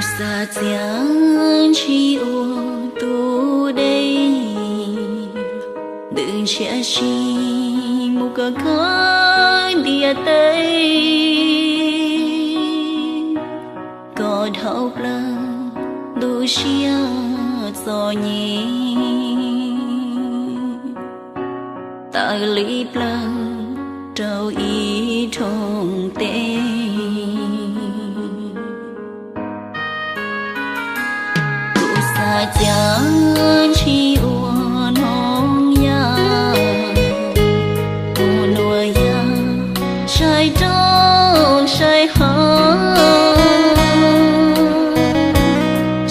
Xav txiav ntshis ua tus dej, ntws ntshiab si mus kom khawb ntiaj teb, kom dhau plaws ntu siab txom nyem, tawm li plaws rau ib rooj teb. Kuv xav txiav ntshis ua noog yaj, ua nuam yaj saib roob saib hav,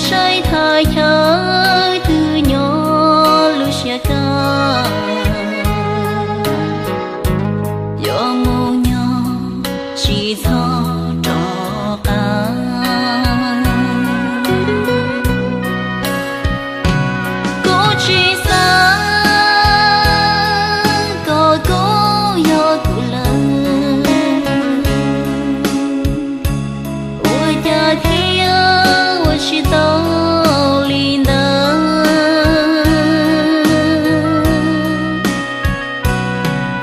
saib thaj chaw twg nyob lub siab kaj, yuav mus nyob tsis txhob rov qab. Kuv tsis xav kom koj yog kuv lawm, ua cas thiaj ua tsis tau li ntawd.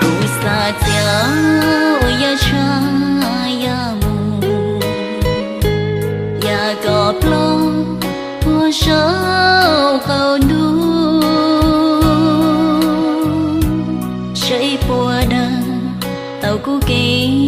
Kuv xav txiav ua yaj tshav yaj mus, yaj kom ploj puag saum qaum ntuj, seb puas dag tau kuv kev